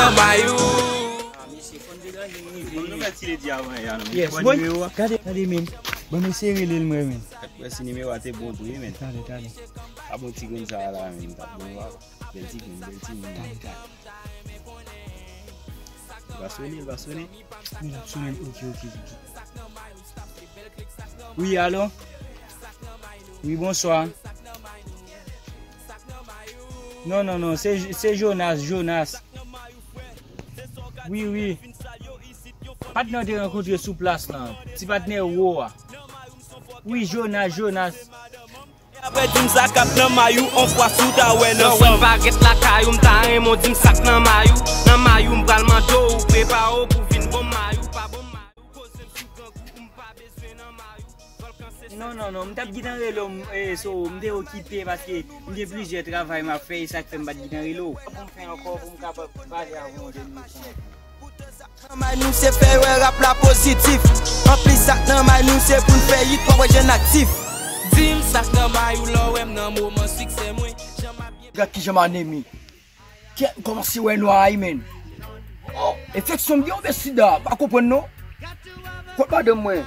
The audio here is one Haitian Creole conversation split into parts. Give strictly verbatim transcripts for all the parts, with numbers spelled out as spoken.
Nan may ou. Ah, mesye, fò n deranje, nou rive. Bon, nou mèt ti ledi avan yè a, non. Yes, boy. Gade, gade, men. Bon, mesye rele l, mwen, men. Wè si nimewo a te bon tou, wi, men. Tande, tande. A bon ti grenn sa a la, men, t ap bon, wa. Bèl ti grenn, bèl ti moun. Tande, tande. Li va sone, li va sone. Wi, l ap sone, ok, ok, ok. Wi, alo? Wi, bonswa. Non, non, non, se, se Jonas, Jonas. Wi, wi. Patnè w te rankontre sou plas lan. Ti patnè wo a. Wi, Jonas, Jonas. Apre di m sa k ap nan may ou, on fwa si w ta wè nan sanm. Lè w parèt lakay ou, m ta renmen w di m sa k nan may ou. Nan may ou, m pral mande w prepare w pou vin bon may ou, pa bon may ou. Koze m sou grangou, m pa bezwen nan may ou. Vòlkan se... Non, non, non, m t ap gentan rele w, m, eh, so, m te okipe paske m gen plizyè travay m ap fè, e sa k fè m pa t gentan rele w. Pou m fè ankò, pou m kapab pale avè w de minit. Nan may nou se fè wè rap la pozitif. Anplis sa k nan may nou se pou n fè hit, w ap wè jèn aktif. Di m sa k nan may ou lè w wè m nan moman siksè mwen. Jan m ap byen... Gad kijan m anemi. Kè, m kòmanse wè nwa a wi, men. Oh, enfeksyon m gen oubyen sida, m pa konprann non. Kot madanm mwen?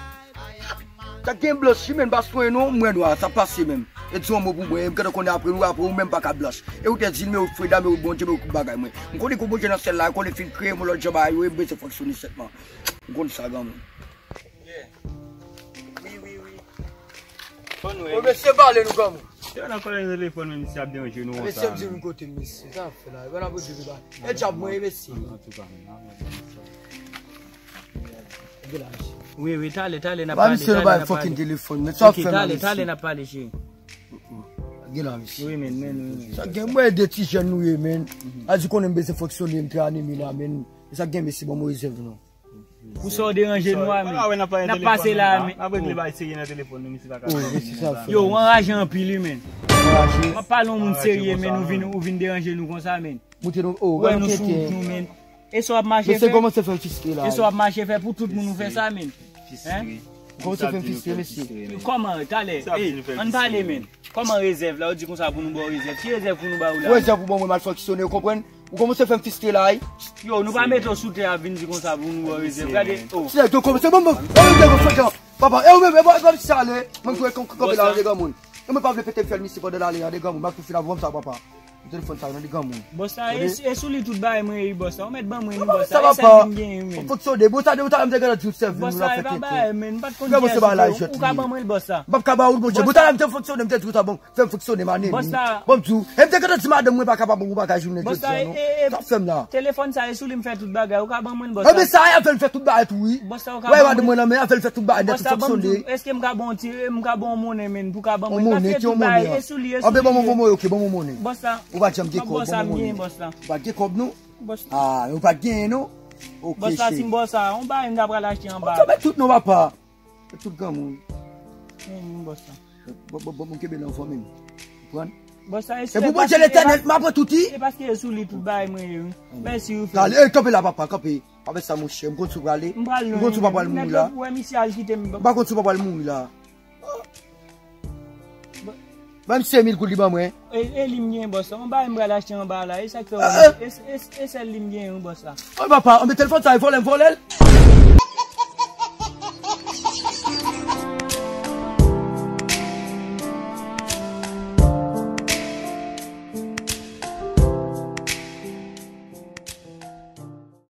Sa gen blanch wi, men m pa swen non, m wè nwa, sa pase menm. E di yon mo pou mwen, e m gentan konnen apre nou, apre ou menm pa ka blanch. E ou te di m, men ou Freda, men ou Bondye, men ou tout bagay mwen. M konnen gon Bondye nan syèl la, konnen fin kreye m yon lòt jan bagay yo, e m bezwen fonksyone sèlman. M konn sa, granmoun. Yeah. Wi, wi, wi. Bon, wi. Bon, mesye, pale nou, granmoun. Yo nan kòlèj telefòn, men misye ap deranje nou konsa. Mesye, m di nou kote m, mesye. Sa ap fè la. Bon, ap di nou ba. E djab mwen, mesye. Antouka, men. Wi, wi, talè, talè, n ap pale, talè, n ap pale. Ba misye, nou bay fucking telefòn, men sa ap fè la, mesye. Ok, talè, talè, n ap pale, cheri. Gen la, mesye. Wi, men, men, wi, men. Sa gen mwen de ti jèn nou ye, men. A di konnen m bezwen fonksyone, m te anemi la, men. E sa gen, mesye, ban mwen rezèv nou. Pou sa w deranje nou a, men. N ap pase la, men. N ap regle bay serye nan telefòn nou, misye pa ka. Yo, w anraje anpil, wi, men. M ap pale yon moun serye, men, ou vin, ou vin deranje nou konsa, men. Moute nou, oh, wè nou sou wout nou, men. E sa w ap mache fè? Mesye kòmanse fè m fistre la. E sa w ap mache fè pou tout moun ou fè sa, men? Hein? Kòmanse fè m fistre, mesye. Kòman, talè? Ey, ann pale, men. Kòman rezèv la? Ou di konsa pou nou ba w rezèv. Ki rezèv pou nou ba ou la? Rezèv pou ban mwen, m al fonksyone, ou konprann? Ou kòmanse fè m fistre la, ey. Yo, nou pa mete w sou tè a vin di konsa pou nou ba w rezèv. Gade, oh. Se yo kòmanse, bon, bon, bon, bon, bon, bon, bon. Papa, e ou menm, e bon, e bon, sa ale. Mwen jwe kon, kanpe la, de granmoun. E mwen pa vle pete fyèl misye pandan l ale a, de granmoun. M ap tou fin avè w sa, papa. Telefòn sa yo nan li granmoun. Bòs la, e, e sou li tout bagay mwen ye, bòs la. Ou mèt ban mwen li, bòs la. E sèl li m genyen, men. Fòk sòde, bòs la, de ou ta, m te gentan di w sèvi nou la fè tenten. Bòs la, e pa bagay, men, m pa t konn kiyès ou te ye. Ou ka ban mwen l, bòs la. M p ap ka ba ou l, monchè. Bòs la, m te fonksyone, m te di w sa bon. Fè m fonksyone, manen. Bòs la. Bon, m di w, e m te gentan di madanm mwen pa kapab ou pa ka jounen jodi a, non. Sa fè m la. Telefòn sa, e sou li m fè tout bagay. Ou ka ban mwen l, bòs la. Enben sa, e avè l fè tout bagay tou, wi. Bòs la, ou ka ban mwen l. Wè, madanm mwen nan men, avè l fè tout bagay, tout fonksyone. Bòs la, ban m di w, èske m ka ba w yon ti, m ka ba w yon monnen, men, pou ka ban mwen l. Yon monnen, ti yon monnen. E sou li, e sou li. Anben, ban mwen yon monnen, ok, ban mwen yon monnen. Bòs la. Ou pa janm gen kòb, ban mwen yon monnen. Ou pa gen kòb, non? Bòs la. Ah, ou pa t genyen, non? Ok, cheri. Bòs la, si m ba w sa, yon bagay m ta pral achte anba. Ou ta mèt tout, non, papa. Tout granmoun. Bòs la. Bon, bon, bon, bon, kenbe nan fanmi m. Ou konprann? Bòs la, e pou Bondye Letènèl, m ap pran tout, wi. E paske e sou li tout bagay mwen ye, wi. Mèsi, wi, frè. Talè, ey, kanpe la, papa, kanpe. Pa fè sa, monchè. M konn si w prale. M pral lwen. M konn si w pa pral mouri la. Nèg yo pou wè misye al kite m. M pa konn si w pa pral mouri la. Ban m senk mil goud li ban mwen. E, e li m gen, bòs la. Yon bagay m pral achte anba la. E sa k fè w, e, e, e sèl li m gen, wi, bòs la. Oh, papa, anben telefòn sa, e vòlè m vòlè l.